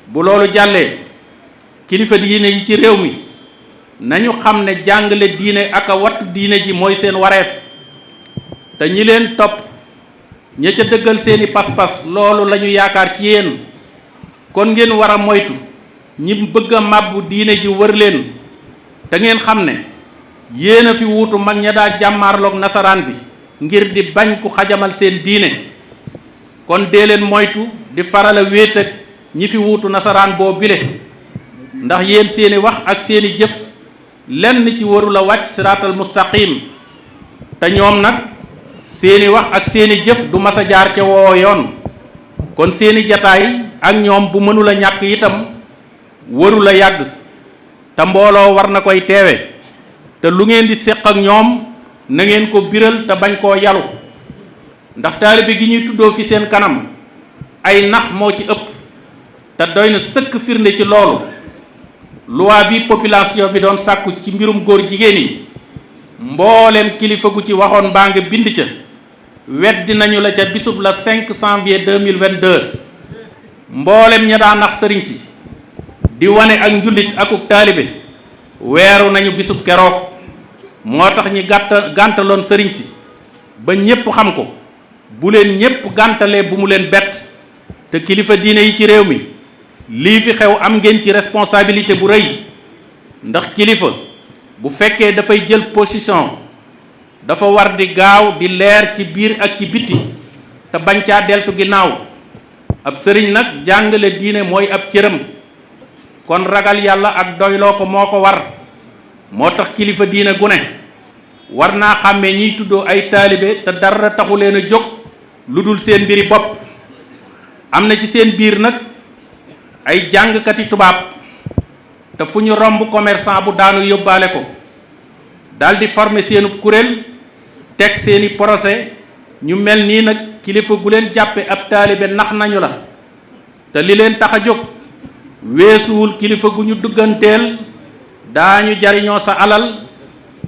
bu loolu jàllee kilifa diine yi ci réew mi nañu xam ne jàngale diine ak a wattu diine ji mooy seen wareef te ñi leen topp ña ca dëggal seeni pas-pas loolu lañu yaakaar ci yéen kon ngeen war a moytu ñi bëgg a màbbu diine ji wër leen te ngeen xam ne yéen a fi wuutu mag ña daa jàmmaarloog nasaraan bi ngir di bañ ku xajamal seen diine kon dee leen moytu di faral a wéet ak ñi fi wuutu nasaraan boo bile ndax yéen seeni wax ak seeni jëf lenn ci warul a wàcc siraatal mustaqim te ñoom nag seeni wax ak seeni jëf du mas a jaar ca woo yoon kon seeni jataay ak ñoom bu mënula ñàkk itam warul a yàgg te mbooloo war na koy teewe te lu ngeen di séq ak ñoom na ngeen ko biral te bañ koo yalu ndax taalibe gi ñuy tuddoo fi seen kanam ay nax moo ci ëpp te doy na sëkk firnde ci loolu loi bi population bi doon sàkku ci mbirum góor jigéen yi mbooleem kilifa gu ci waxoon mbaa nga bind ca weddi nañu la ca bisub la 5 janvier 2022 mbooleem ña daa nax sëriñ si di wane ak njullit akuk taalibe weeru nañu bisub keroog moo tax ñi gàntaloon sëriñ si ba ñépp xam ko bu leen ñépp gàntalee bu mu leen bett te kilifa diine yi ci réew mi lii fi xew am ngeen ci responsabilité bu rëy ndax kilifa bu fekkee dafay jël position dafa war di gaaw di leer ci biir ak ci biti te bañ caa deltu ginnaaw ab sëriñ nag jàngale diine mooy ab cëram kon ragal yàlla ak doyloo ko moo ko war moo tax kilifa diine gu ne war naa xàmmee ñiy tuddoo ay taalibe te dara taxu leen a jóg lu dul seen mbiri bopp am na ci seen biir nag ay jàngkati tubaab te fu ñu romb commerçant bu daanu yóbbaale ko daldi former seenu kuréel teg seeni procès ñu mel nii nag kilifa gu leen jàppe ab taalibe nax nañu la te li leen tax a jóg weesuwul kilifa gu ñu dugganteel daañu jariñoo sa alal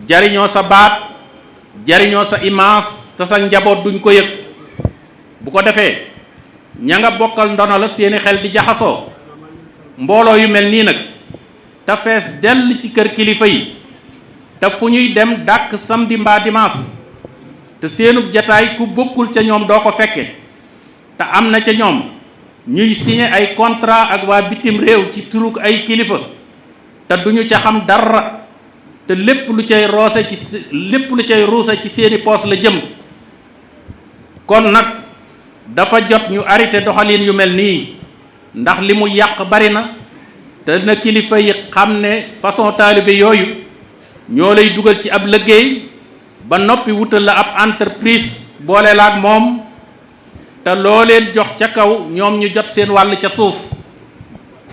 jariñoo sa baat jariñoo sa image te sa njaboot duñ ko yëg bu ko defee ña nga bokkal ndono la seeni xel di jaxasoo mbooloo yu mel nii nag te fees dell ci kër kilifa yi te fu ñuy dem dàkk samedi mbaa dimanche te seenub jataay ku bokkul ca ñoom doo ko fekke te am na ca ñoom ñuy signé ay contrat ak waa bitim réew ci turuk ay kilifa te duñu ca xam dara te lépp lu cay ruuse ci seeni poos la jëm kon nag dafa jot ñu arrêté doxalin yu mel nii ndax li mu yàq bari na te na kilifa yi xam ne façon taalibe yooyu ñoo lay dugal ci ab liggéey ba noppi wutal la ab entreprise boole la ak moom te loo leen jox ca kaw ñoom ñu jot seen wàll ca suuf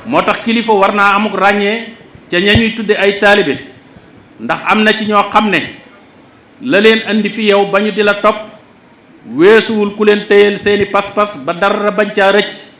moo tax kilifa war naa amuk ràññee ca ña ñuy tudde ay taalibe ndax am na ci ñoo xam ne la leen andi fi yow ba ñu di la topp weesuwul ku leen téyel seeni pas-pas ba dara bañ caa rëcc